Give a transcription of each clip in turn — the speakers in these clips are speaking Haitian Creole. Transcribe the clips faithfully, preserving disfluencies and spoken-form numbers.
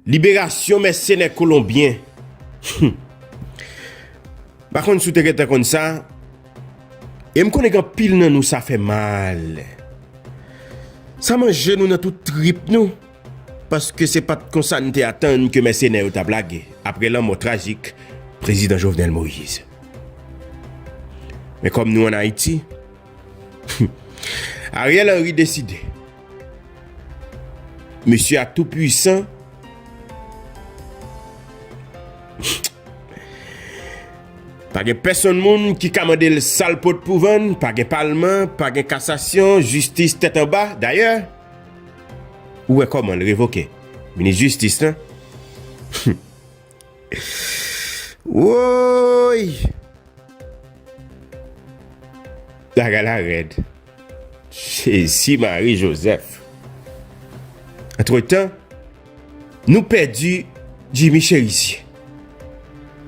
Liberasyon mèsenè kolonbyen. M pa konn si w te gentan konn sa, e m konnen gen anpil nan nou sa fè mal. Sa manje nou nan tout trip nou, paske se pa t konsa n te atann ke mèsenè yo t ap lage, apre lanmò trajik Prezidan Jovenel Moïse. Men kòm nou ann Ayiti, Ariel Henry deside. Mesye a tou pwisan. Pa gen pèsonn moun ki ka mande l sa l pot pou vann, pa gen palman, pa gen kasasyon, jistis tèt anba. Dayè, ou wè kòman l revoke minis jistis lan. Woy! Bagay la rèd. Jezi Mari Jozèf. Antretan, nou pèdi Jimmy Chérizier.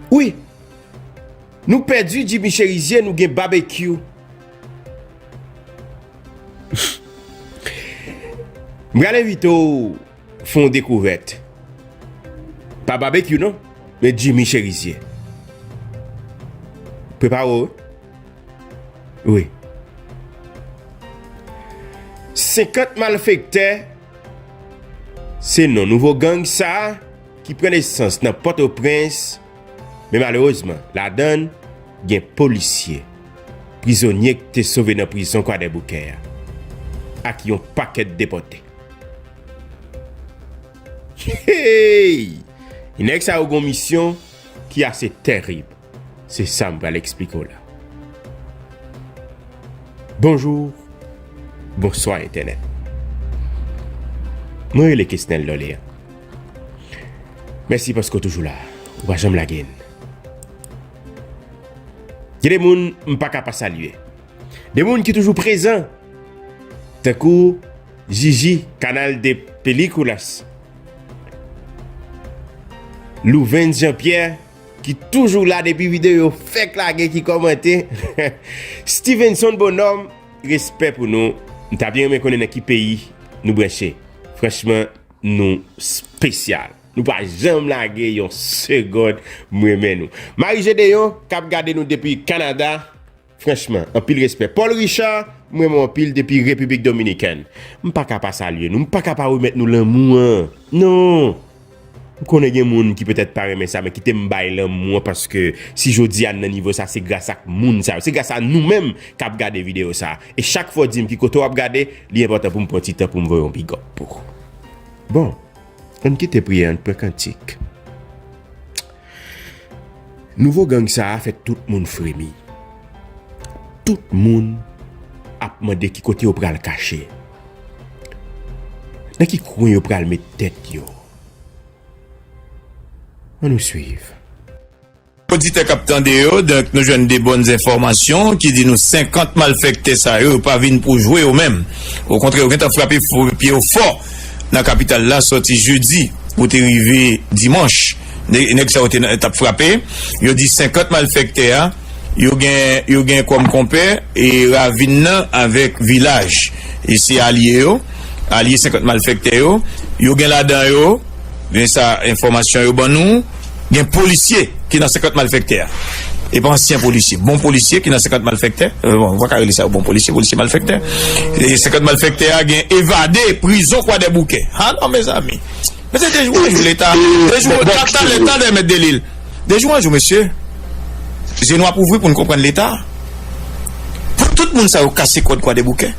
Wi, nou pèdi Jimmy Chérizier, nou gen Babekyou. M pral envite w fè yon dekouvèt. Pa Babekyou non, men Jimmy Chérizier. Prepare w wi. Senkant malfektè, se non nouvo gang sa a ki pran nesans nan Pòtoprens, men malerezman, ladan l, gen polisye, prizonye ki te sove nan prizon Kwadèboukè a, ak yon pakèt depòte. Hey! Nèg sa yo gon misyon ki ase terib. Se sa m pral eksplike w la. Bonjou, bonswa entènèt. Mwen rele Kesnel Lòleyan. Mèsi paske w toujou la. Ou pa janm lage n. Gen de moun m pa ka pa salye. De moun ki toujou prezan. Tankou Jiji, Canal de Películas. Louvens Jean Pierre, ki toujou la depi videyo fèk lage, ki kòmante. Stevenson Bonhomme, respè pou nou. M ta byen renmen konnen nan ki peyi nou branche. Franchman, nou espesyal. Nou pa janm lage yon segond, m renmen nou. Marie Gédéon, k ap gade nou depi Kanada, franchman, anpil respè. Paul Richard, m renmen w anpil depi Repiblik Dominikèn. M pa ka pa salye nou, m pa ka pa remèt nou lanmou an. Non! M konnen gen moun ki petèt pa renmen sa, men kite m bay lanmou an, paske si jodi a n nan nivo sa, se gras ak moun sa yo. Se gras a nou menm k ap gade videyo sa. E chak fwa w di m ki kote w ap gade, li enpòtan pou m pran ti tan pou m voye yon big up pou ou. Bon, ann kite priyè, ann pran kantik. Nouvo gang sa a fè tout moun fremi. Tout moun ap mande ki kote yo pral kache. Nan ki kwen yo pral met tèt yo. Ann nou swiv. Oditè k ap tande yo, donk, nou jwenn de bòn enfòmasyon ki di nou senkant malfektè sa yo, yo pa vin pou jwe yo menm. Okontrè, yo gentan frape fo-, pye yo fò nan kapital la, sòti jedi pou te rive dimanch. Nè-, nèg sa yo te nan, t ap frape. Yo di senkant malfektè a, yo gen, yo gen kòm konpè e ravin nan avèk vilaj. E se alye yo, alye senkant malfektè yo. Yo gen ladan yo, men sa enfòmasyon yo ban nou, gen polisye ki nan senkant malfektè a. E pa ansyen polisye, bon polisye ki nan senkant malfèktè. Euh, bon, ou pa ka rele sa yo bon polisye, polisye malfèktè. E senkant malfèktè a gen evade prizon Kwadèboukè. Ah non, mezanmi. Mesye, de jou an jou, Leta. De jou, ta-, talè, talè, Mèt Delil. De jou an jou, mesye. Je nou ap ouvri pou n konprann Leta. Pou tout moun sa yo kase kòd Kwadèboukè.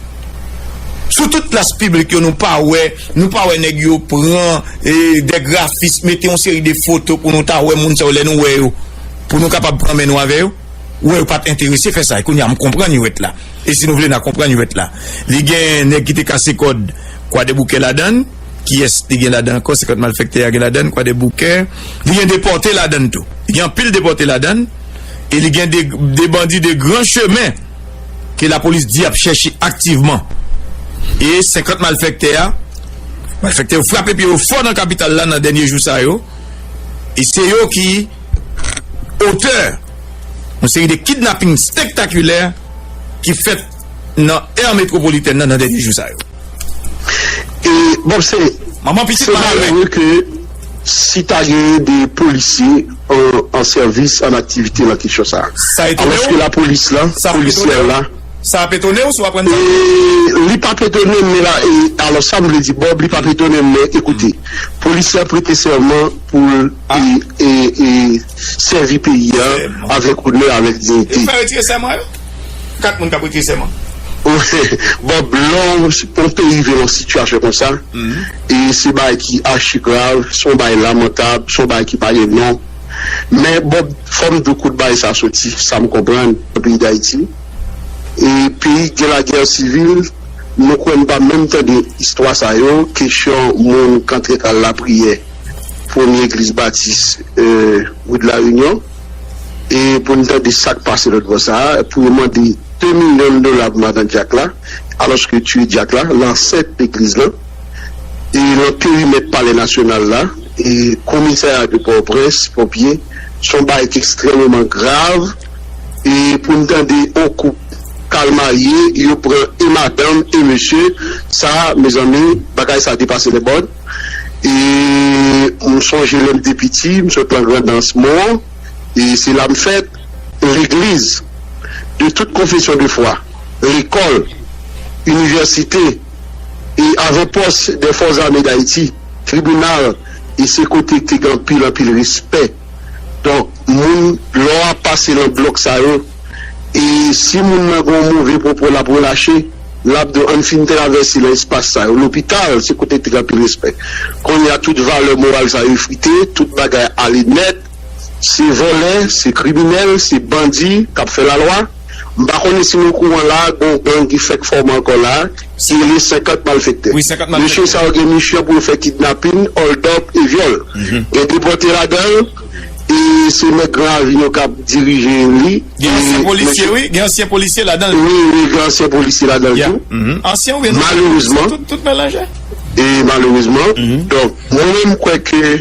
Sou tout plas piblik yo, nou pa wè, nou pa wè nèg yo pran, e, de grafis, mete yon seri de foto pou nou ta wè moun sa yo lè nou wè yo. Pou nou kapab pran men nou avè yo. Ou wè yo pa t enterese fè sa. E kounye a, m konprann yo ret la. E si nou vle, n a konprann yo ret la. Li gen nèg ki te kase kòd Kwadèboukè ladan l. Kiyès li gen ladan ankò? Senkant malfèktè a gen ladan l, Kwadèboukè. Li gen depòte ladan l tou. Li gen anpil depòte ladan l. E li gen de, de bandi de gran chemen ke lapolis di ap chèche aktivman. E senkant malfèktè a, malfèktè yo frape pye yo fò nan kapital la nan dènye jou sa yo. E se yo ki otè yon seri de kidnaping spektakilè ki fèt nan è metwopolitèn nan, nan dènye jou sa yo. E, bon, se, manman pitit se malere. Malere ke, si ta genyen de polisye an, an sèvis, an aktivite nan kesyon sa a. Sa etone w? Alòske lapolis la, Sa ap etone w? Polisyè la, Sa ap etone w si w aprann sa? E li p ap etone m, men la, e, alò sa m vle di, Bob, li p ap etone m, men ekoute, polisye a prete sèman pou l e, e, e, sèvi peyi a avèk onè, avèk diyite. Yo fè retire sèman yo? Kat moun k ap retire sèman. Bob, lè w, pou yon peyi rive nan sitiyasyon konsa, e se bagay ki achi grav, se yon bagay lamantab, se yon bagay ki pa gen non. Men, Bob, fò m di w kote bagay sa soti, sa m konprann nan peyi Dayiti. E peyi gen lagè sivil, nou kwè n pa menm tande istwa sa yo, kesyon moun k antre k al lapriyè, premye egliz batis, e, Wood La Réunion, e pou n tande sa k pase lòt bò sa a, pou yo mande de milyon dola pou madan dyak la, alòske tiye dyak la, lansèt legliz lan, e nan perimèt Palè Nasyonal la, e komisarya de Pòtoprens, ponpye, se yon bagay ki ekstrèmeman grav, e pou n tande yon koup k al marye, yo pran e madanm e mesye, sa, mezanmi, bagay sa depase lèbòd. E m sonje lè m te piti, m sot nan Grandans Mawon, e se la m fèt, legliz, de tout konfesyon de fwa, lekòl, inivèsite, e avanpòs dè Fòs Ame Dayiti, tribinal, e se kote k te gen anpil, anpil respè. Donk, moun, lè w ap pase nan blòk sa yo, e si moun nan gen yon move pwopo l ap relache, l ap di w, ann fin travèse nan espas sa yo. Lopital, se kote k te gen anpil respè. Kounye a, tout valè moral sa yo efrite, tout bagay ale nèt. Se vòlè, se kriminèl, se bandi k ap fè lalwa. M pa konnen si nou okouran la, gen yon gang ki fèk fòme ankò la, ki rele senkant malfektè. Wi, senkant malfektè. Mesye sa yo gen misyon pou yo fè kidnapin, hold up e vyòl. Gen depòte ladan l, e se nèg Gran Ravin yo k ap dirije li. Gen ansyen polisye, wi, gen ansyen polisye ladan l. Wi, wi, gen ansyen polisye ladan l tou. Ansyen oubyen malerezman, tout, tout melanje. E malerezman, donk, mwen menm, m kwè ke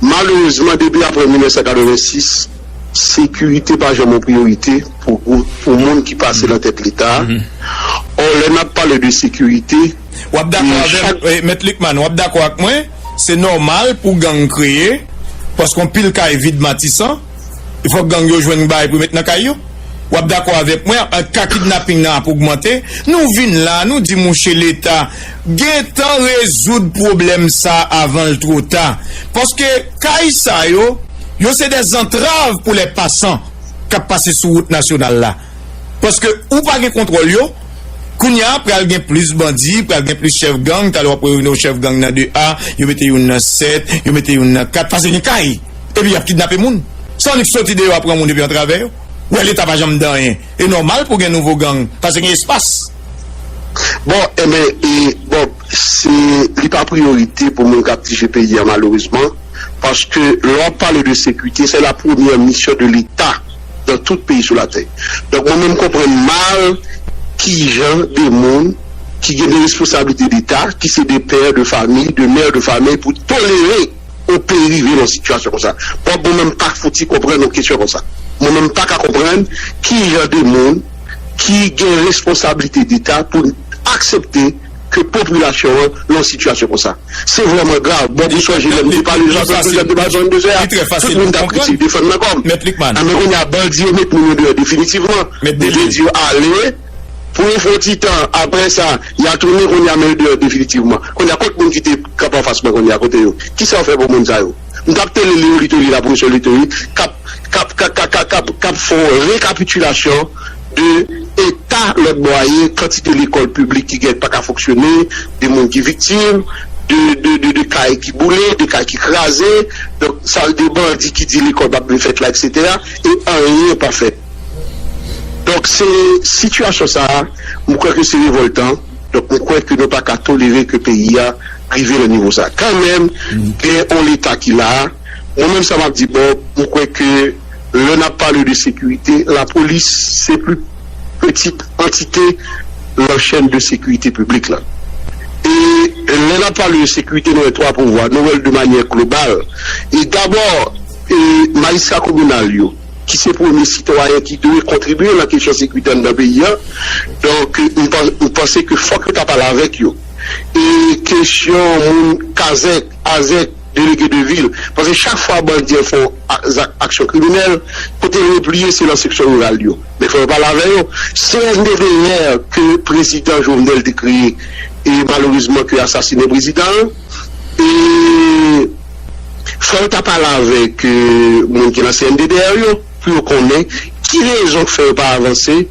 malerezman, depi apre mil nèf san katrevensis, sekirite pa janm yon priyorite pou gwoup, pou moun ki pase nan tèt Leta a. Ò, lè n ap pale de sekirite, W ap dakò avè m, eh, Mèt Lucmane, w ap dakò ak mwen, se nòmal pou gang kreye, paske yon pil kay vid Matisan, fòk gang yo jwenn bagay pou yo met nan kay yo. W ap dakò avèk mwen, eh, ka kidnaping nan ap ogmante. Nou vin la, nou di mouche Leta, gentan rezoud pwoblèm sa avan l two ta. Paske kay sa yo, yo se dè zantrav pou lè pasan k ap pase sou wout nasyonal la. Paske ou pa gen kontwòl yo, kounye a pral gen plis bandi, pral gen plis chèf gang, talè w ap wè yon chèf gang nan de A, yo mete youn nan sèt, yo mete youn nan kat, paske gen kay. Epi y ap kidnape moun. Sa annik soti deyò ap pran moun epi antrave yo. Wè Leta pa janm di anyen. E nòmal pou gen nouvo gang, paske gen espas. Bon, enben, e, bon, se, li pa priyorite pou moun k ap dirije peyi a, malerezman. Paske lè w ap pale de sekirite, c'est la première mission de l'État dans tout pays sur la terre. Donk, mwen menm konprann mal ki jan de moun ki gen de responsablite deta, ki se de pè de fanmi, de mè de fanmi, pou tolere yon peyi rive nan sitiyasyon konsa. Bon, mwen menm pa fouti konprann yon kesyon konsa. Mwen menm pa ka konprann ki jan de moun ki gen responsablite deta pou n aksepte ke popilasyon an nan yon sitiyasyon konsa. Se vrèman grav. Bon, pou sonje lè m te pale Jean Claude Joseph devan Zòn de Zè a, tout moun t ap kritike, defann nan kò m. Anben kounye a, bandi yo met moun yo deyò definitivman. Yo te di yo ale, pou yon fon ti tan, apre sa, y a tounen, kounye a, men yo deyò definitivman. Kounye a, kot moun ki te kanpe anfas mwen kounye a, kote yo? Kisa yo fè pou moun sa yo? M t ap tele Léolith Olly, la, pwofesè Léolith Olly, k ap, k ap, k ap, k ap, k ap, k ap fè yon rekapitilasyon de eta lòt bò a ye, kantite lekòl piblik ki gen pa ka fonksyone, de moun ki viktim, de, de, de, de kay ki boule, de kay ki kraze, donk, sa de bandi ki di lekòl p ap vin fèt la, etsetera, e anyen pa fèt. Donk, se sitiyasyon sa a, m kwè ke se revòltan. Donk, m kwè ke nou pa ka tolere ke peyi a rive nan nivo sa. Kanmenm, gen yon Leta ki la. Mwen menm, sa m ap di, bon, m kwè ke lè n ap pale de sekirite, lapolis se pli pitit antite nan chèn de sekirite piblik la. E lè n ap pale de sekirite, nou wè twa pouvwa, nou wè l de manyè global. E dabò, e majistra kominal yo, ki se premye sitwayen ki dwe kontribye nan kesyon sekirite anndan peyi a. Donk, m pan-, m panse ke fòk yo ta pale avèk yo. E kesyon moun kazèk, azèk, delege de vil. Paske chak fwa bandi an fè yon a- zak- aksyon kriminèl, kote l repliye, se nan seksyon riral yo. Men fò yo pale avè yo. C N D D R ke prezidan Jovenel te kreye, e malerezman ke asasinen prezidan an. E fò yo ta pale avèk, euh, moun ki nan C N D D R yo, pou yo konnen ki rezon k fè yo pa avanse.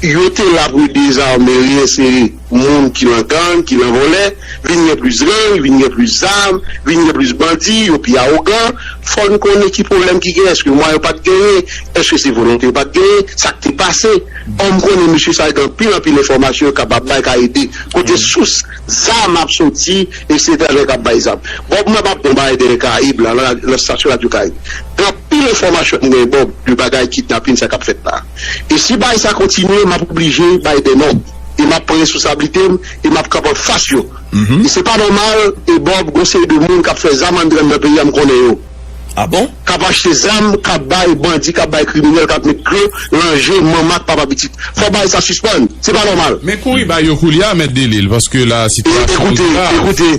Yo te la pou yo dezame, reyensere moun ki nan gang, ki nan vòlè, vin gen plis gang, vin gen plis zam, vin gen plis bandi, yo pi awogan. Fò n konnen ki pwoblèm ki genyen. Èske mwa yo pa t genyen? Èske se volonte yo pa t genyen? Sa k te pase? Bon, m konnen mesye sa yo gen anpil, anpil enfòmasyon yo kapab bay ka ede. Kote sous zam ap soti, etsetera, nèg k ap bay zam. Bon, mwen p ap bon bagay dèyè Karayib la, nan, nan estasyon Radyo Karayib. Gen anpil enfòmasyon m gen, Bob, de bagay kidnapin sa k ap fèt la. E si bagay sa kontinye, m ap oblije bay de non. E m ap pran responsablite m, e m ap kanpe anfas yo. E se pa nòmal, e Bob, gon seri de moun k ap fè zam ann nan peyi a, m konnen yo. Ah bon? K ap achte zam, k ap bay bandi, k ap bay kriminèl, k ap met dlo nan je manman ak papa pitit. Fò bagay sa sispann. Se pa nòmal. Men kouri ba yo koulye a, Mèt Delil, paske la, e, sitiyasyon ekoute, grav. Ekoute,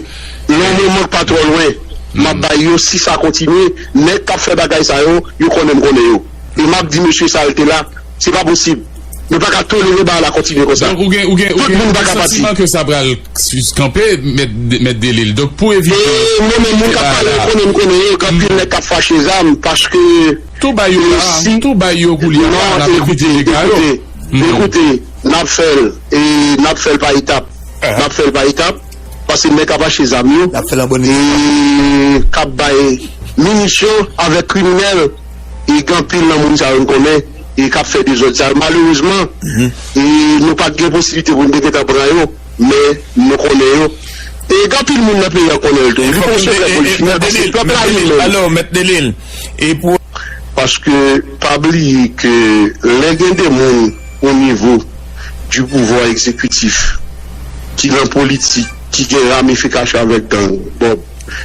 nan yon moman k pa twò lwen, m ap bay yo, si sa kontinye, nèg k ap fè bagay sa yo, yo konnen m konnen yo. E m ap di mesye sa yo te la, se pa posib. Nou pa ka tolere bagay la kontinye konsa. Donk, ou gen, ou gen, ou Tout gen moun pa ka pati. Santiman ke sa pral s- kanpe, Mèt, Mèt Delil. Donk, pou evite. E mwen menm, moun k ap pale, yo konnen m konnen yo, gen anpil nèg k ap fache zam, paske Tou bay yo la, si- tou bay yo koulye a, non, n ap evite dega yo. Ekoute, n ap fè l, e n ap fè l pa etap. N ap fè l pa etap, paske nèg k ap achte zam yo, n ap fè l an bòn e k ap bay minisyon avèk kriminèl, e gen anpil nan moun sa yo n konnen, e k ap fè dezòd sa yo. Malerezman, e nou pa t gen posiblite pou n te gentan pran yo, men nou konnen yo. E gen anpil moun nan peyi a konnen l tou. Li pa yon sekrè pou li fini, paske pèp la li menm. Alò, Mèt Delil, e pou Paske pa bliye ke lè gen de moun o nivo di pouvwa egzekitif ki nan politik, ki gen ramifikasyon avèk gang, bon,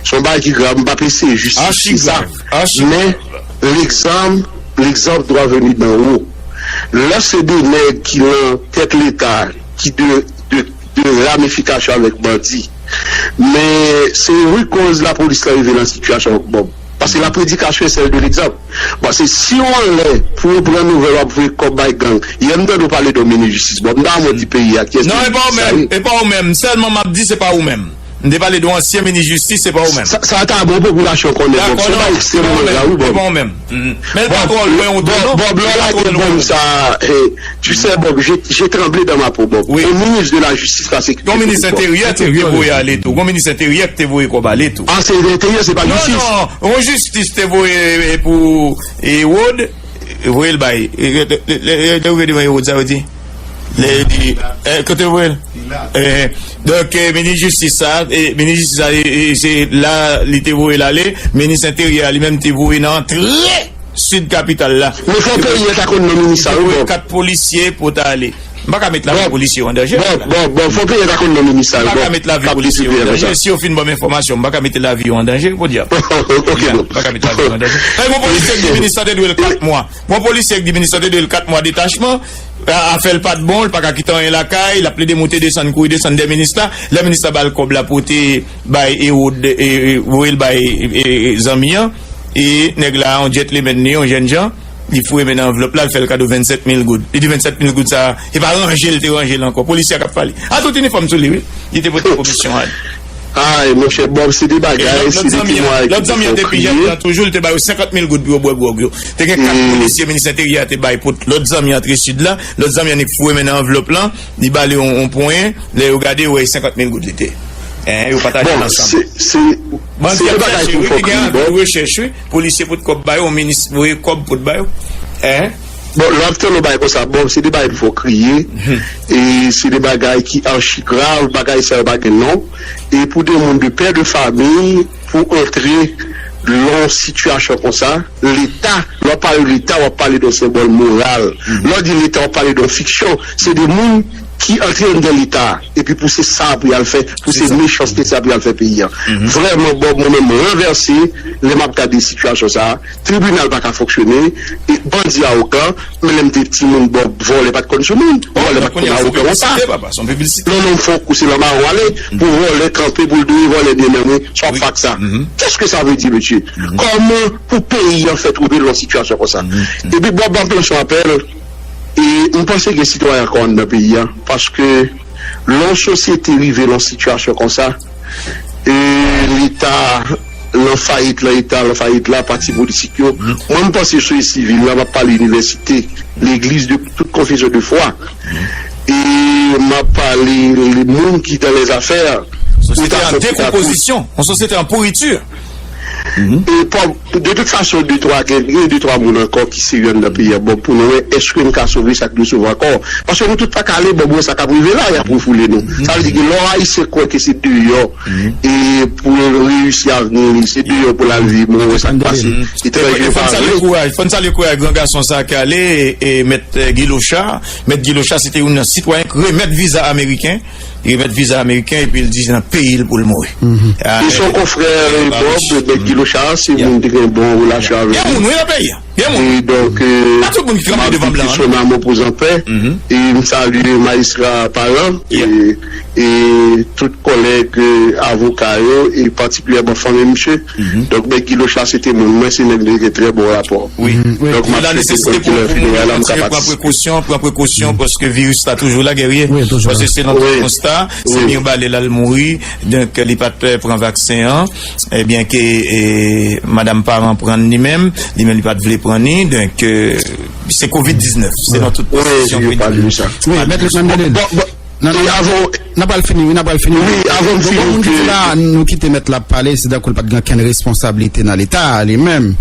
se yon bagay ki grav, m p ap eseye jistifye sa. Men, legzanp, l'exemple doit venir d'en haut. Lè se de nèg ki nan tèt Leta, ki de, de, de ramifikasyon avèk bandi, men se wi koz lapolis la rive nan sitiyasyon, bon, Paske la prédication est celle de l'exemple. Paske si w anlè pou w pran nouvèl, w ap voye kòb bay gang. Yè m tande w pale de yon minis jistis. Bon, m ta mwen di peyi a, kiyès minis sa ye? Non, e pa ou menm, e pa ou menm. Sèlman m ap di, se pa ou menm. M te pale de yon ansyen minis jistis, se pa ou menm. Sa, sa ta bon popilasyon konnen, Bob. Se yon bagay ekstrèmman grav, wi, Bob. E pa ou menm. Men l pa twò lwen ou tou, non. Bob, lè w lage bòn sa, eh, tu sais, Bob, j'ai, j'ai tremblé dans ma peau, Bob. Wi. Yon minis de la jistis pa sekirite. Yon minis enteryè te voye ale tou. Yon minis enteryè ki te voye kòb ale tou. Ah, se enteryè, se pa jistis. Non, non. Yon jistis te voye, eh, pou Herod, voye l bay. Eh, lè, lè, lè, lè, lè, Herod, sa vle di? Lè yo di, eh, kote voye l? Eh, donk, eh, minis jistis sa, eh, minis jistis sa, eh, eh, se la li te voye l ale, minis enteryè a li menm te voye nan antre sid kapital la. Men fò peyi a ta konn non minis sa yo, Bob. Kat polisye pou ta ale. M pa ka met lavi polisye yo an danje. Bon, bon, bon, fò peyi a ta konn non minis sa yo, Bob. M pa ka met lavi polisye yo an danje. Si yo fin ban m enfòmasyon, m pa ka mete lavi yo an danje, podyab. Ok, Bob. M pa ka met lavi yo an danje. Lè gon polisye ki di minis la te dwe l kat mwa. Gon polisye ki di minis la te dwe l kat mwa detachman. A, afè l pa t bon, li pa ka kite anyen lakay, l ap plede moute desann, kouri desann dèyè minis la. Lè minis la ba l kòb la pou te bay Herod, e, e, voye l bay, e, e, zanmi an. E nèg la, yon gentleman li, yon jènjan, li foure men nan anvlòp la, li fè l kado vennsèt mil goud. Li di vennsèt mil goud sa, se pa ranje l te ranje l ankò. Polisye a k ap pale. A tout inifòm sou li, wi. Li te pote komisyon a li. Ay, monchè, Bob, se de bagay, se de ti mwa ki te fè w kriye. Lòt zanmi an te pi jèn nan toujou, li te ba yo senkant mil goud pou yo bwè gwòg yo. Te gen kat polisye minis enteryè a te bay pou lòt zanmi antre sid la. Lòt zanmi an nik foure men nan anvlòp lan, li ba li yon, yon ponyen. Lè yo gade, yo wè e senkant mil goud li te. Hein, yo pataje l ansanm. Bon, se, se, se de bagay pou fò kriye, Bob. Bandi ap chèche, wi, te gen anvi rechèch, wi. Polisye pot kòb ba yo, yon minis voye kòb pot ba yo. Hein? Bon, lè w ap tann yon bagay konsa, bon, se de bagay pou fè w kriye. E se de bagay ki achigrav, bagay sa yo pa gen non. E pou de moun de pè de famiy, pou antre nan yon sitiyasyon konsa, Leta, lè w ap pale de Leta, w ap pale de yon senbòl moral. Lè w di Leta, w ap pale de yon fiksyon. Se de moun ki antre anndan Leta a, epi pou se sa pou y al fè, pou se mechanste sa pou y al fè peyi a. Vrèman, Bob, mwen menm m ranvèse lè m ap gade sitiyasyon sa a. Tribinal pa ka fonksyone, e bandi awogan, men lè m te timoun, Bob, vòlè pa t konn sou moun, vòlè pa t konn awogan konsa. Non, non, m fè yon kou, se lan mawon ale, pou vòlè kanpe, pou l dwe vòlè byen menm, wi, sa w ap fè ak sa. Qu'est-ce que ça veut dire, mesye? Kòman pou peyi an fè twouve l nan sitiyasyon konsa? Epi, Bob, m ap lanse yon apèl, e m panse gen sitwayen ankò anndan peyi a, paske lè yon sosyete rive nan sitiyasyon konsa, e Leta lan fayit, lan Eta lan fayit la, pati politik yo, mwen, m panse sou sivil la, m ap pale inivèsite, legliz de tout konfesyon de fwa, e m ap pale le moun ki dan lèzafè, sosyete an dekonpozisyon, yon sosyete an pouriti. E pa, de tout fason, de twa, gen, gen de twa moun ankò ki serye anndan peyi a, bon, pou nou wè, èske n ka sove sa k dwe sove ankò? Paske nou tout pa ka ale, bon, mwen, sa k ap rive la, y ap refoule nou. Sa vle di ke lè yon Ayisyen kwè ke se deyò, e pou l reyisi avni li, se deyò pou l al viv, mwen, wè sa k pase. E fò n salye kouraj, fò n salye kouraj gran gason sa ki ale, e, e mèt, e, Guy Lochard. Mèt Guy Lochard, se te youn nan sitwayen k remèt viza ameriken. Li remèt viza ameriken epi l di se nan peyi l pou l mouri. E se yon konfrè, e, Bob, Mèt Guy Lochard, se moun ki gen bon relasyon avèk li. Gen moun, wi, nan peyi a. Gen moun. E donk, e, m ap di ke son âme repose en paix. E m salye majistra Parent, e, e tout kòlèg, e, avoka yo, e patikilyèman fanmi misye. Donk, Mèt Guy Lochard, se te moun mwen, se nèg li gen trè bon rapò. Wi. Donk, m ap swete ke lè fineray la, m ka patisipasyon, pran prekosyon, pran prekosyon, paske viris la toujou la, Guerrier. Wi, toujou la. Paske se nan tout konsta, se mibalè l al mouri, donk li pa t pran vaksen an, ebyen ke, e, madanm Parent pran li menm, li menm li pa t vle pran li, donk, e, se kovid diznèf, se nan tout pozisyon. Wi, yo pale de sa. Wi, Mèt Luckman Delil. Bon, bon, Non, non, e avan, n ap al fini, wi, n ap al fini. Wi, avan m fini, moun ki di la, nou kite mèt la pale, se tankou l pa t gen okenn responsablite nan Leta a, li menm.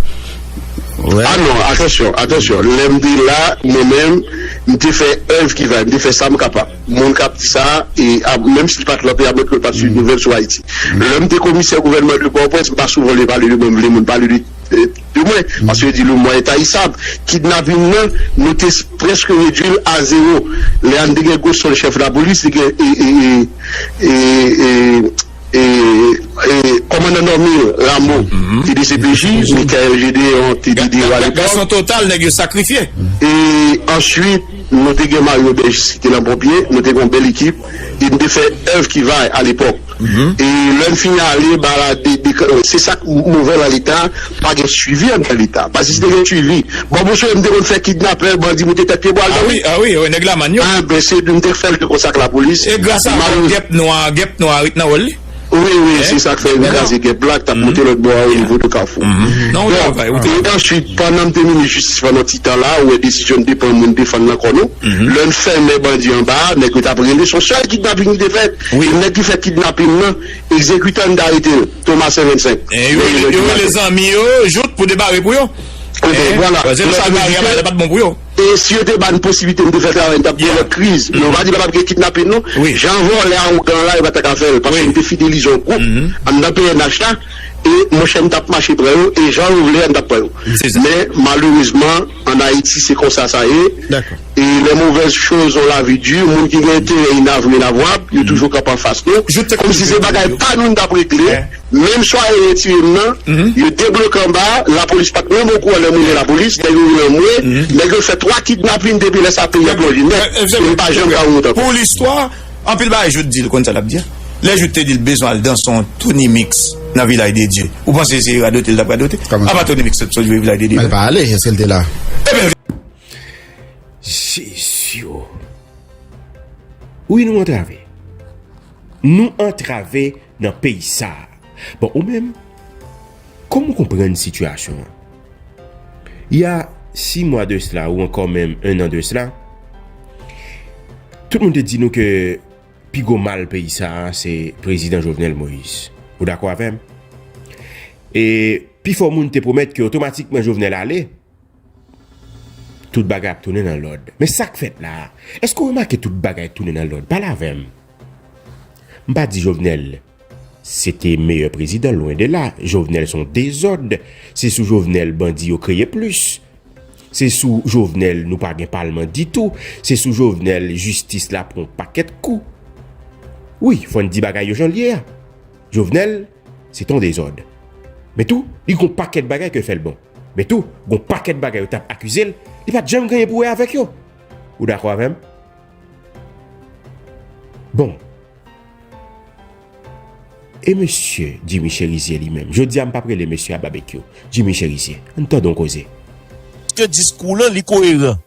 Wè. A non, atansyon, atansyon. Lè m te la, mwen menm, m te fè èv ki va, m te fè sa m kapab. Moun k ap di sa, e, a, menm si l pa t lan peyi a, mwen tou, l pa t swiv nouvèl sou Ayiti. Lè m te komisè gouvènman de Pòtoprens, m pa souvan vle pale de mwen, m vle moun pale de e, di mwen, paske yo di le mwa entayisab. Kidnaping nan, nou te s-, prèske redui l a zewo. Lè a n te gen Gosson, chèf lapolis, te gen, e, e, e, e, e, e, e, kòmandan Normil Rameau, te D C P J, Michael Gédéon, te D D O a lepòk. Gason Total, nèg yo sakrifye. E answit, nou te gen Mario Bergis ki te lan ponpye, nou te gen yon bèl ekip, e n te fè èv ki va a lepòk. E lè n fin ale, ba la de, de, se sa k move nan Leta, pa gen swivi anndan Leta. Paske si te gen swivi, bon, pou sove m te konn fè kidnapè, bandi moute tèt pye bwa l, a wi, a wi, wi, nèg Lamàn yo. A, ben, se nou te fè l te konsa ak lapolis. E gras a gèp nwa, gèp nwa ret nan wòl li. Wi, wi, se sa k fè yo kraze gèp la, k t ap moute lòt bò a, o nivo de Kafou. Non, ou travay, ou travay. E answit, pandan m te minis jistis pandan ti tan la, ou wè desizyon n te pran, moun te fann nan kò nou. Lè n fèmen bandi anba a, nèg yo t ap rele, se yon sèl kidnaping ki te fèt. Wi. E nèg ki fè kidnaping nan, egzekitè, n te arete l, Thomas Saint Vincent. E yo rele, yo rele zanmi yo, jouk pou debare pou yo. Ebyen, vwala. Paske sa debare a, pa t bon pou yo. E si yo te ba n posiblite n te fè travay, n t ap gen lòt kriz. Men w pa di pa t ap gen kidnaping, non. Jan vòlè a ougan la, yo pa t ka fè l. Paske n te fidelize yon gwoup anndan P N H la. E, monchè, n t ap mache pran yo, e jan yo vle a, n t ap pran yo. Men, malerezman, ann Ayiti, se konsa sa ye. E les mauvaises choses ont la vie dure, moun ki gen enterè inavwe, inavwab, yo toujou kanpe anfas nou. Kòmsi se bagay pa nou n t ap regle. Menm swaye retire m nan, yo debloke anba, lapolis pa t menm okouran lè m rele lapolis, nèg yo vin anmwe, nèg yo fè twa kidnaping depi lè sa peyi a plonje nèt, e m pa janm ka wont ankò. Pou listwa, anpil bagay Jout di l konn sa l ap di a. Lè Jout te di l bezwen al danse yon Tony Mix nan Vilaj de Dye, ou panse se radote l t ap radote? Apa Tony Mix t ap sot jwe Vilaj de Dye? Men l pa ale, èske l te la? Ebyen, Jezi o. Wi, nou antrave. Nou antrave nan peyi sa a. Bon, ou menm, kòman w konprann sitiyasyon an? Il y a six mois de cela, ou ankò menm un an de cela, tout moun te di nou ke pi gwo mal peyi sa a, se prezidan Jovenel Moïse. Ou dakò avè m? E pifò moun te pwomèt ke otomatikman Jovenel ale, tout bagay ap tounen nan lòd. Men sa k fèt la a, èske w remake tout bagay tounen nan lòd? Pale avè m. M pa di Jovenel se te meyè prezidan, lwen de la. Jovenel se yon dezòd. Se sou Jovenel bandi yo kreye plis. Se sou Jovenel nou pa gen palman ditou. Se sou Jovenel jistis la pran yon pakèt kou. Wi, fò n di bagay yo jan l ye a. Jovenel, se t on dezòd. Men tou, li gon pakèt bagay ke fè l bon. Men tou, gon pakèt bagay yo t ap akize l, li pa t janm gen anyen pou wè avèk yo. Ou dakò avè m? Bon. E mesye Jimmy Cherizier li menm? Jodi a m p ap rele mesye a Babekyou. Jimmy Cherizier, ann tande yon koze. Ke diskou w lan, li koyeran.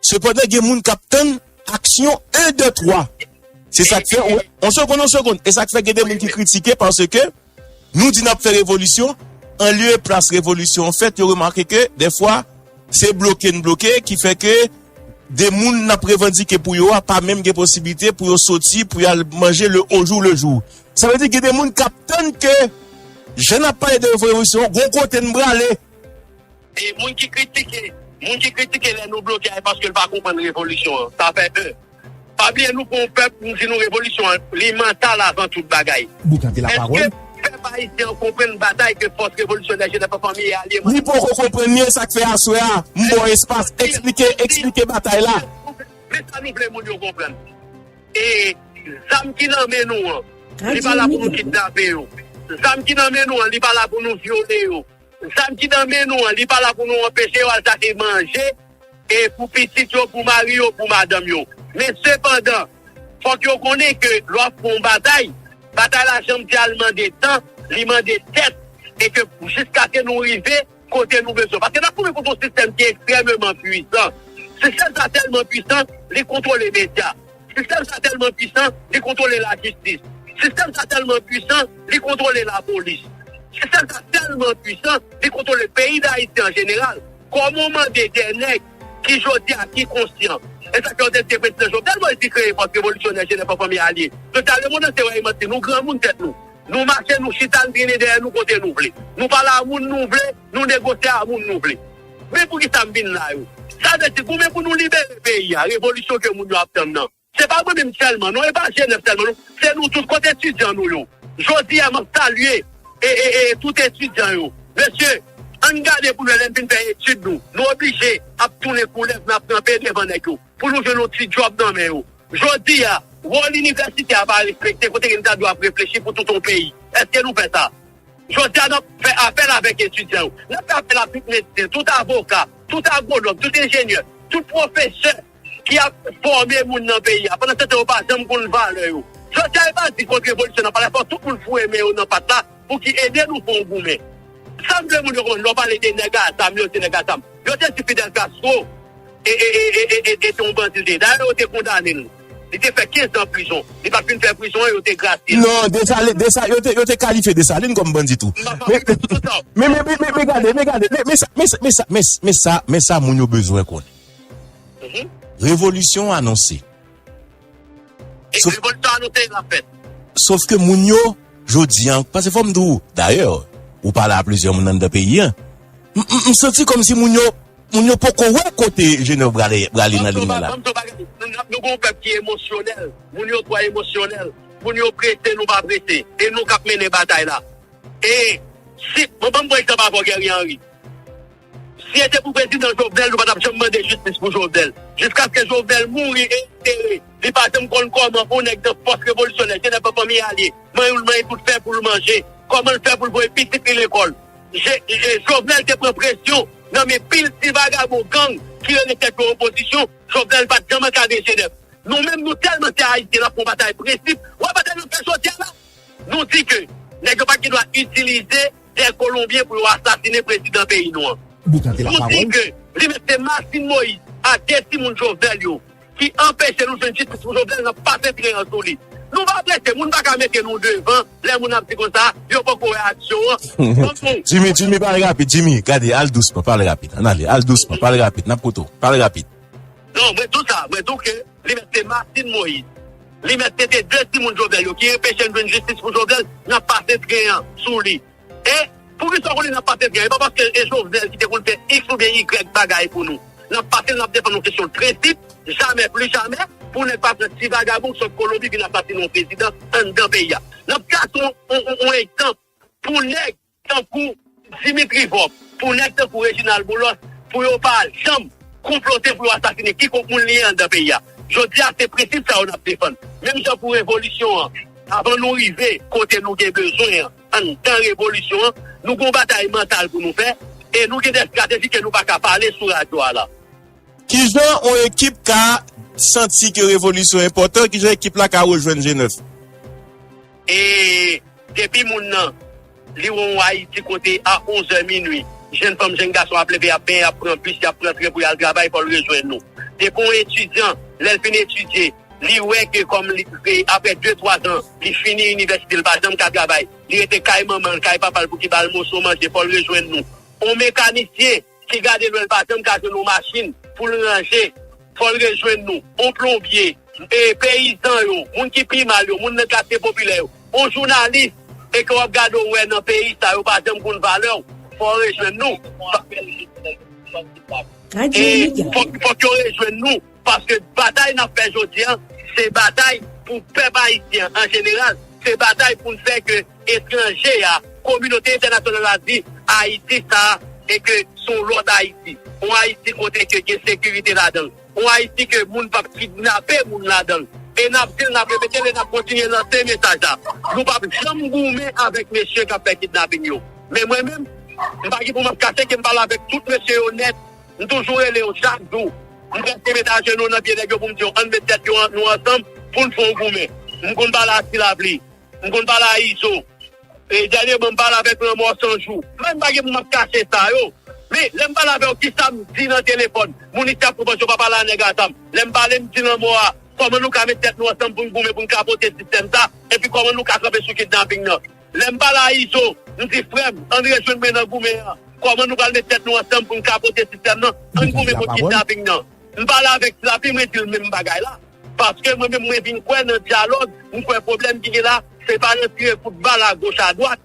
Sepandan, gen moun k ap tann aksyon en, de, twa. Se sa k fè, ou, yon segonn, yon segonn. E sa k fè gen de moun ki kritike paske nou di n ap fè revolisyon, an lye e plas revolisyon an fèt, yo remake ke, dèfwa, se bloke n bloke, ki fè ke de moun n ap revandike pou yo a pa menm gen posiblite pou yo soti, pou y al manje le au jour le jour. Sa vle di gen de moun k ap tann ke jan n ap pale de revolisyon, gon kote n prale. E moun ki kritike, moun ki kritike lè nou bloke a, e paske l pa konprann revolisyon an. Sa fè de. Pa bliye nou pou yon pèp, nou di nou revolisyon an, li mantal avan tout bagay. Boukante la pawòl. Èske pèp ayisyen an konprann batay ke fòs revolisyonè Jenèf an Fanmi e alye? Li poko konprann li, e sa k fè aswè a, m ba w espas, eksplike, eksplike batay la. Men sa nou vle moun yo konprann. E zam ki nan men nou an, li pa la pou nou kidnape yo. Zam ki nan men nou an, li pa la pou nou vyole yo. Zam ki nan men nou an, li pa la pou nou anpeche yo al chache manje, e pou pitit yo, pou mari yo, pou madanm yo. Men sepandan, fòk yo konnen ke lè w ap fè yon batay, batay la, jan m di a, l mande tan, li mande tèt, e ke jiskaske nou rive kote nou bezwen. Paske n ap kanpe kont yon sistèm ki ekstrèmeman pwisan. Sistèm sa tèlman pwisan, li kontwole medya. Sistèm sa tèlman pwisan, li kontwole lajistis. Sistèm sa tèlman pwisan, li kontwole lapolis. Sistèm sa tèlman pwisan, li kontwole peyi Dayiti an jeneral. Kòman w mande de nèg ki jodi a ki konsyan? E sa k fè yo te di prezidan Jovenel Moïse ki kreye Fòs Revolisyonè Jenèf an Fanmi Alye. Jodi a, lemonn antye wè e manti, nou granmoun tèt nou. Nou mache, nou chita, n trennen dèyè nou kote nou vle. Nou pale a moun nou vle, nou negosye a moun nou vle. Men poukisa m vin la yo? Sa vle di, goumen pou nou libere peyi a, revolisyon ke moun yo ap tann nan. Se pa mwen menm sèlman, non, e pa Jenèf sèlman, non. Se nou tout, kote etidyan nou yo? Jodi a, m ap salye e, e, e, tout etidyan yo. Mesye, ann gade pou nou, lè n fin fè etid nou, nou oblije ap tounen koulèv, n ap ranpe devan nèg yo, pou nou jwenn yon ti djòb nan men yo. Jodi a, wòl inivèsite a pa respekte, kote ke n ta dwe ap reflechi pou tout yon peyi. Èske nou fè sa? Jodi a, n ap fè apèl avèk etidyan yo. N ap fè apèl a tout medsen, tout avoka, tout agwonòm, tout enjenyè, tout pwofesè ki ap fòme moun nan peyi a. Pandan se tan, yo pa janm konn valè yo. Jodi a, e pa di kont revolisyon nan palè, fò tout moun foure men yo nan pat la pou ki ede nou fè yon goumen. Sa m vle moun yo konprann, lè w pale de nèg a zam yo, se nèg a zam. Yo te di Fidel Castro, e, e, e, e, e, e, e te yon bandi l te ye. Dayè, yo te kondane l. Li te fè kenz an prizon. Li pa t fin fè prizon an, yo te grasye l. Non, Desalin, Desa-, yo te, yo te kalifye Desalin kòm bandi tou. M pa, m pa, men, men, men, men, men, men gade, men gade, men, men sa, men sa, men sa, men sa, men sa, men sa moun yo bezwen konnen. Mhm. Revolisyon anonse. E sof, revolisyon anonse, l ap fèt. Sof ke moun yo, jodi a, paske fò m di w, dayè, ou pale a plizyè moun anndan peyi a, m, m, m santi kòmsi moun yo, moun yo poko wè kote Jenèf prale, prale nan limyè la. Ban m di w bagay, ban m di w bagay. Nou, nou, nou gon pèp ki emosyonèl. Moun yo twò emosyonèl. Moun yo prese, nou pa prese. E nou k ap mennen batay la. E si, bon, ban m pran egzanp avè w, Guerrier Henry. Si se te pou prezidan Jovenel, nou pa t ap janm mande jistis pou Jovenel. Jiskaske Jovenel mouri e antere, li pa janm konn kòman yon nèg nan fòs revolisyonè, Jenèf an Fanmi Alye, manyen l manyen tout fè pou l manje, kòman l fè pou l voye pitit li lekòl. Je, je, Jovenel te pran presyon nan men pil ti vagabon gang ki rele tèt yo opozisyon, Jovenel pa t janm ankadre Jenèf. Nou menm, nou tèlman se Ayisyen, n ap fè yon batay prensip. Wè batay n ap fè jodi a la? Nou di ke nèg yo pa gen dwa itilize tè Kolonbyen pou yo asasinen prezidan peyi nou an. Nou di ke li mèt se Martine Moïse ak de timoun Jovenel yo ki anpeche nou jwenn jistis pou Jovenel, n ap pase tren an sou li. Nou pa prese, moun pa ka mete nou devan lè moun ap di konsa, yo poko wè aksyon an. Jimmy, Jimmy, pale rapid, Jimmy, gade, al dousman, pale rapid, ann ale, al dousman, pale rapid, n ap koute w, pale rapid. Non, mwen di w sa, mwen di w ke li mèt se Martine Moïse. Li mèt se te de timoun Jovenel yo ki anpeche n jwenn jistis pou Jovenel, n ap pase tren an sou li. E poukisa w konnen n ap pase tren an? E pa paske e Jovenel ki te konn fè X oubyen Y bagay pou nou. N ap pase l, n ap defann yon kesyon prensip, jamè pli jamè, pou nèg pa pran ti vagabon ki sot Kolonbi vin asasinen yon prezidan anndan peyi a. N ap kase yon, yon, yon, yon egzanp pou nèg tankou Dimitri Vorbe, pou nèg tankou Reginald Boulos, pou yo pa janm konplote pou yo asasinen kikòk moun li ye anndan peyi a. Jodi a, se prensip sa yo n ap defann. Menm jan pou revolisyon an, avan nou rive kote nou gen bezwen an, anndan revolisyon an, nou gen yon batay mantal pou nou fè, e nou gen de estrateji ke nou pa ka pale sou radyo a la. Kijan yon ekip ka santi ke revolisyon enpòtan? Kijan ekip la ka rejwenn G nèf? E depi moun nan li wè yon Ayiti kote a onz è minui, jenn fanm, jenn gason ap leve, ap benyen, ap pran bis, ap pran tren pou y al travay, fò l rejwenn nou. Depi yon etidyan, lè l fin etidye, li wè ke kòm li, e, apre de, twa zan, li fini inivèsite, li pa janm ka travay, li rete kay manman l, kay papa l pou ki ba l moso manje, fò l rejwenn nou. Yon mekanisyen ki gade lwen l pa janm ka jwenn yon machin pou l ranje, fò l rejwenn nou. Yon plonbye, e, peyizan yo, moun ki pi mal yo, moun nan katye popilè yo, yon jounalis, e ke w ap gade w wè nan peyi sa yo pa janm konn valè w, fò w rejwenn nou. E fòk, fòk yo rejwenn nou, paske batay n ap fè jodi a, se batay pou pèp ayisyen an jeneral, se batay pou n fè ke etranje a, kominote entènasyonal la di Ayiti sa a, e ke se yon lòt Ayiti, yon Ayiti kote ke gen sekirite ladan l, yon Ayiti ke moun p ap kidnape moun ladan l. E n ap di l, n ap repete l, e n ap kontinye lanse mesaj la. Nou p ap janm goumen avèk mesye k ap fè kidnaping yo. Men mwen menm, m pa gen pou m ap kache ke m pale avèk tout mesye yo nèt. M toujou rele yo chak jou. M prèske met ajenou nan pye nèg yo pou m di yo, ann met tèt yo an, nou ansanm pou n fè yon goumen. M konn pale a Ti Lapli. M konn pale a Izo. E dènyèman, m pale avèk Lanmò San Jou. Men m pa gen pou m ap kache sa yo. Men, lè m pale avè yo, kisa m di nan telefòn? Moun isi ap konprann yo pa pale a nèg a zam. Lè m pale, m di Lanmò a, kòman nou ka met tèt nou ansanm pou n goumen, pou n kapote sistèm sa? Epi kòman nou ka kanpe sou kidnaping nan? Lè m pale a Izo, m di, frè m, ann rejwenn mwen nan goumen an. Kòman nou pral met tèt nou ansanm pou n kapote sistèm nan? Ann goumen kont kidnaping nan. M pale avèk Ti Lapli, mwen di l menm bagay la. Paske mwen menm, mwen vin kwè nan dyalòg, m kwè pwoblèm ki gen la, se pa nan tire kout bal agoch adwat.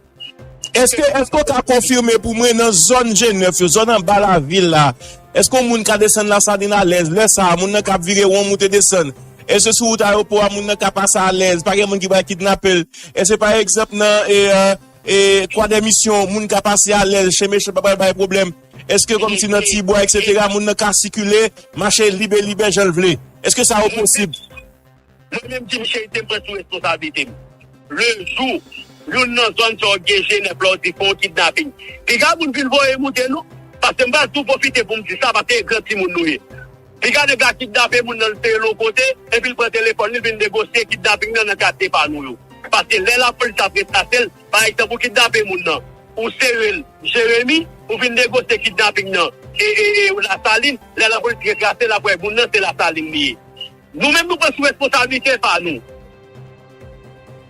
Èske, èske w ka konfime pou mwen nan zòn G nèf yo, zòn anba lavil la, èske yon moun ka desann Lasalin alèz? Lè sa a, moun nan k ap vire won, moute, desann, èske sou wout ayewopò a, moun nan ka pase alèz, pa gen moun ki pral kidnape l? Èske, pa egzanp, nan, e, e, e, Kwadèmisyon, moun ka pase alèz, chen mechan pa pral bay pwoblèm? Èske kòmsi nan Tibwa, etsetera, moun nan ka sikile, mache libelibè jan l vle? Èske sa yo posib? Mwen menm, Jimmy Cherizier, m pran sou responsablite m. Lejou youn nan zòn sa yo gen G nèf la, yo di fè yon kidnaping, piga moun vin voye moute nou. Paske m pral tou pwofite pou m di sa, paske e gran timoun nou ye. Piga nèg la kidnape moun nan, l sere l yon kote, epi l pran telefòn li, l vin negosye kidnaping nan nan katye pa nou yo. Paske lè lapolis ap retrase l, pa egzanp, ou kidnape moun nan, ou sere l Jeremi, ou vin negosye kidnaping nan e, e, e Lasalin, lè lapolis retrase l, ap wè moun nan se Lasalin li ye. Nou menm, nou pran sou responsablite pa nou.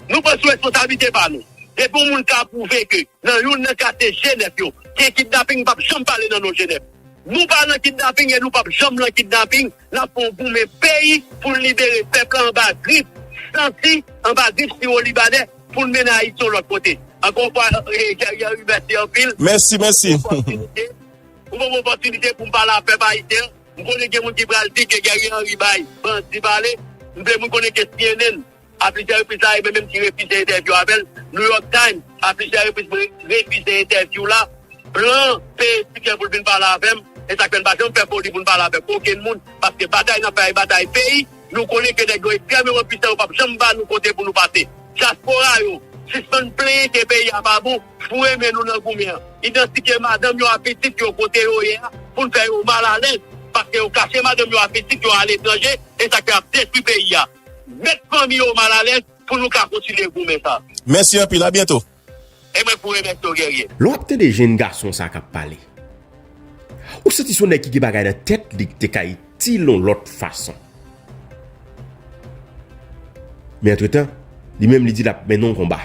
Nou pran sou responsablite pa nou. Depi yon moun ka pwouve ke nan youn nan katye G nèf yo, gen kidnaping, m p ap janm pale nan non G nèf. Nou pa nan kidnaping e nou p ap janm nan kidnaping. N ap fè yon goumen peyi pou n libere pèp la anba grif santi, anba grif siwo libanè, pou n mennen Ayiti yon lòt kote. Ankò yon fwa, e, Guerrier Henry, mèsi anpil. Mèsi, mèsi. Pou opòtinite, pou ban m opòtinite pou m pale ak pèp ayisyen. M konnen gen moun ki pral di ke Guerrier Henry bay bandi pale. M vle moun konnen ke C N N, a plizyè repriz la, e mwen menm ki refize entèvyou avè l. New York Times, a plizyè repriz, mwen refize entèvyou la. Blan peye tiken pou l vin pale avè m. E sa k fè n pa janm fè foli pou n pale avèk okenn moun. Paske batay n ap fè a, e batay peyi. Nou konnen ke nèg yo ekstrèmeman pwisan, yo p ap janm ba nou kote pou nou pase. Dyaspora yo, sispann plenyen ke peyi a pa bon, foure men nou nan goumen an. Idantifye madanm yo ak pitit yo kote yo ye a, pou n fè yo malalèz, paske yo kache madanm yo ak pitit yo aletranje, e sa k fè y ap detwi peyi a. Met fanmi yo malalèz pou nou ka kontinye goumen sa. Mèsi anpil, a byento. E mwen pou remèsye w, Guerrier. Lè w ap tande jenn gason sa k ap pale, ou santi se yon nèg ki gen bagay nan tèt li ki te ka itil yon lòt fason. Men antretan, li menm li di l ap mennen yon konba,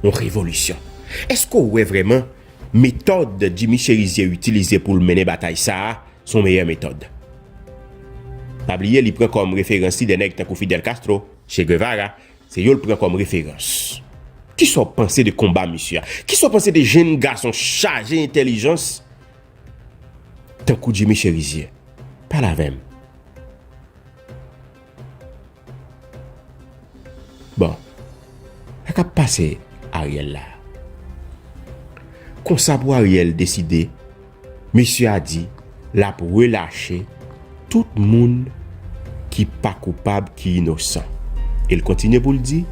yon revolisyon. Èske w wè vrèman metòd Jimmy Chérizier itilize pou l mennen batay sa a se yon meyè metòd? Pa bliye, li pran kòm referans li de nèg tankou Fidel Castro, Che Guevara, se yo l pran kòm referans. Kisa w panse de konba misye a? Kisa w panse de jenn gason chaje entèlijans tankou Jimmy Chérizier? Pale avè m. Bon, sa k ap pase Ariel la? Konsa pou Ariel deside, mesye a di, l ap relache tout moun ki pa koupab, ki inosan. E l kontinye pou l di,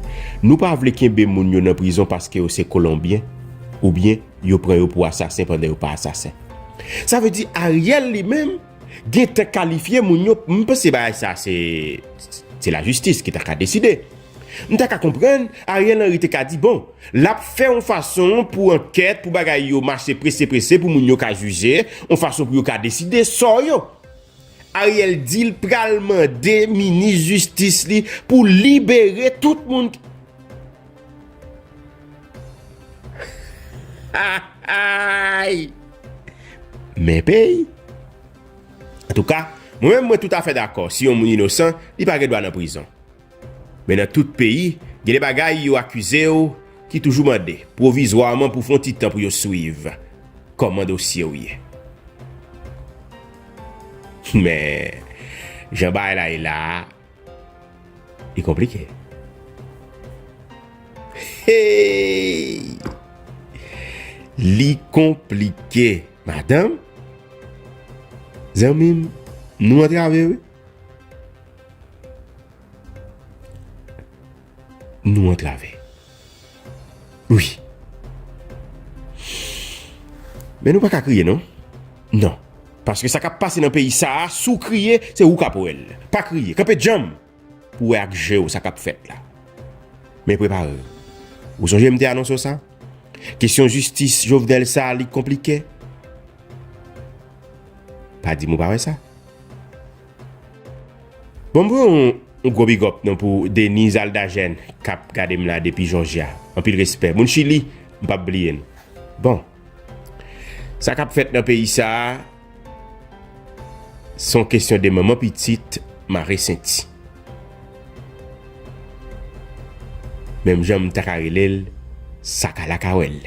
nou pa vle kenbe moun yo nan prizon paske yo se Kolonbyen, oubyen yo pran yo pou asasen pandan yo pa asasen. Sa vle di Ariel li menm gentan kalifye moun yo, m panse bagay sa se, se lajistis ki ta ka deside. M ta ka konprann, Ariel Henry te ka di, bon, l ap fè yon fason pou ankèt, pou bagay yo mache prese prese, pou moun yo ka jije, yon fason pou yo ka deside sò yo. Ariel di l pral mande minis jistis li pou libere tout moun ki, ay! Men peyi. Antouka, mwen menm mwen toutafè dakò, si yon moun inosan, li pa gen dwa nan prizon. Men nan tout peyi, gen de bagay yo akize w ki toujou mande, pwovizwaman pou fè yon ti tan pou yo swiv kòman dosye w ye. Men, jan bagay la ye la a, li konplike. Hey! Li konplike, madanm. Zanmi m, nou antrave, wi. Nou antrave. Wi. Men nou pa ka kriye, non. Non. Paske sa k ap pase nan peyi sa a, si w kriye, se ou k ap wè l. Pa kriye. Kanpe djanm pou w wè ak je w sa k ap fèt la. Men prepare w. Ou sonje m te anonse w sa? Kesyon jistis Jovenel sa a, li konplike. Pa di m ou pa wè sa. Bon, m voye yon, yon gwo big up non pou Denise Aldagène k ap gade m la depi Jòjya. Anpil respè. Moun Chili, m p ap bliye n. Bon. Sa k ap fèt nan peyi sa a, se yon kesyon de manman pitit mare senti. Menm jan m ta ka rele l, Sakala ka wè l.